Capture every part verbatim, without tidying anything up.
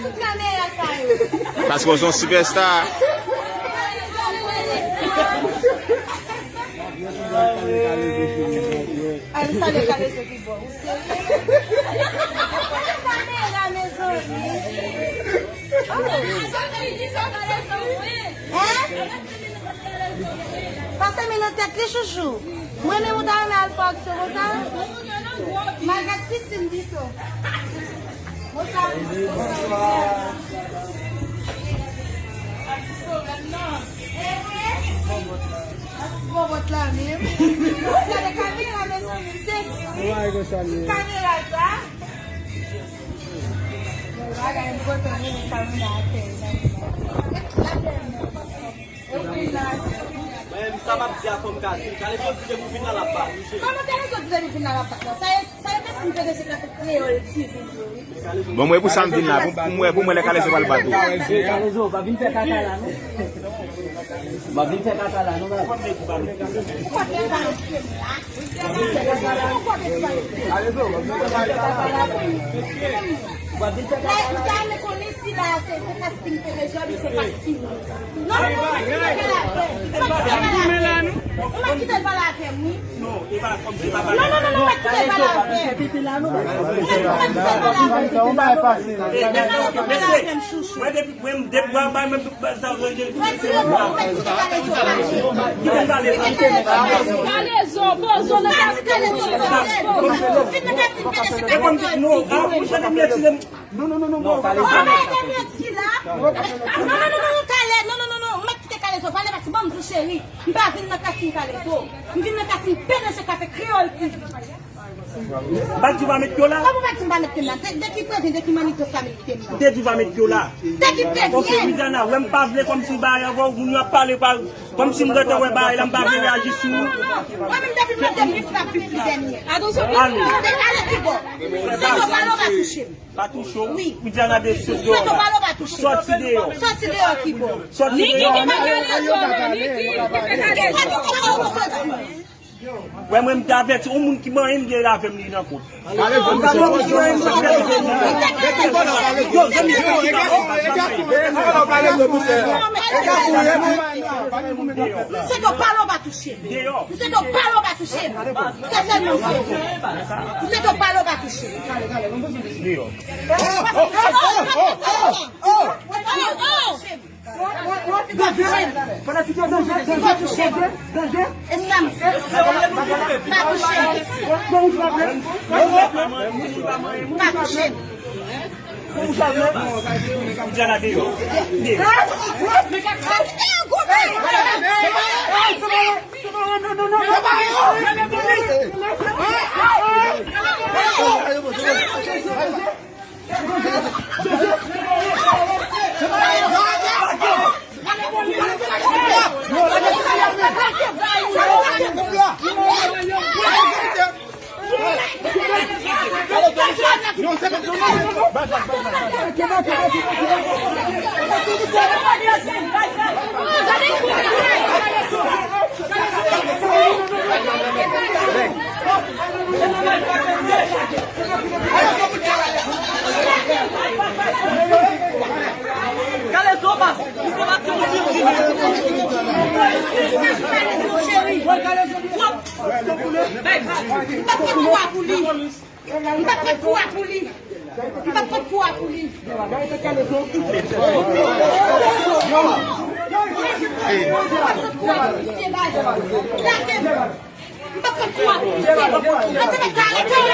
Tout kamera sa yo. Paske w se yon sipèsta. Ay, m salye Kalezo ki bò. Ou serye? Kamera, mezanmi. Oh. Hein? Pase men nan tèt li, chouchou. Mwen menm ou ta renmen al fè aksyon konsa? M al gad pisin pito. Bonswa. Bonswa. Atis pwovlèm nan. Atis bòbòt la menm. Gade kamera, mezanmi, se kamera sa. Bagay m kontan, men sa m la atè. Men sa m ap di a, fò m ka di l. Kalezo di depi w vin la, l ap bat ou, cheri. Kòman Kalezo di depi w vin la, l ap bat mwen? Sa e, sa e pèsonn P D G k ap fè Kreyòl T V yo, wi. Bon, mwen, pou sa m vin la, pou, pou mwen, pou mwen, lè Kalezo pral bat ou. Kalezo, pa vin fè kaka la, non. Pa vin fè kaka la, non, baz. Kalezo, pa vin fè kaka la, non. Like, m ta renmen konnen si la se, se casting P D G, se casting. Non, non, non, mwen kite bèl afè. Mwen kite bèl afè. Mwen kite bèl afè, wi. Non, non, non, non, mwen kite bèl afè. Mwen kite bèl afè. Mwen kite bèl afè, m chouchou. Mwen depi, mwen depi, mwen bay menm tout bèl sa, mwen kite bèl afè. Kite bèl afè. Kalezo, poze w nan kaka. Kalezo, poze w. Vin nan casting P D G. E konn non, a, mwen chante mwen tire. Non, non, non, non, non. Kalezo. Kalezo, pale pati, ban m di w, cheri. M pa vin nan casting Kalezo. M vin nan casting P D G k ap fè Kreyòl T V. M pa t di w pa met pye w la. Kòman w pa t di m pa met pye m la? De, de ki prevyen, de ki mannitos la met pye m la? M te di w pa met pye w la. De ki prevyen? Ok, Widiana, wè m pa vle kòmsi bagay ankò, moun yo ap pale pa Kòmsi m gentan wè bagay la, m pa vle reyaji sou. Mwen menm depi m nan dènye, m ap viv li dènye. Atansyon, ale. Ale ki bò. M swete w pale w pa touche m. Pa touche w? Wi. Widiana de sou. M swete w pale w pa touche m. Sòti deyò. Sòti deyò ki bò. Sòti deyò. Niki ki pa Kalezo menm, Niki ki pa Kalezo. Wè mwen, m te avèti, yon moun ki manyen m gen avè m li nan kont. Yo, zanmi, yo, e gason, e gason, e gason, e gason, e gason. M swete w pale w pa touche m. M swete w pale w pa touche m. Se sèlman m swete. M swete w pale w pa touche m. Danje! Danje! Danje! Pa touche m. Danje! Pa touche m. Pa touche m. Pa touche m. Kalezo, baz, misye pa timoun piti. Cheri, w ap, w ap, m pa pran kou a pou li. M pa pran kou a pou li. M pa pran kou a pou li. M pa pran kou a pou misye, baz. Lage m. M pa pran kou a pou misye. Mwen te mèt arete l,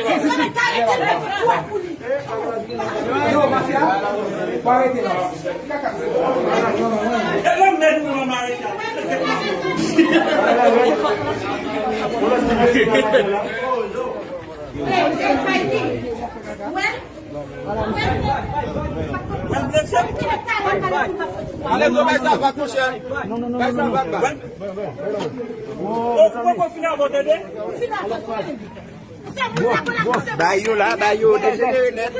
mwen te mèt arete l, mwen pa pran kou a pou li. Kalezo, bay sa, pa touche. Bay sa, pa, pa. Ou poko fin avè w, tande? Bay yo la, bay yo dejenere nèt.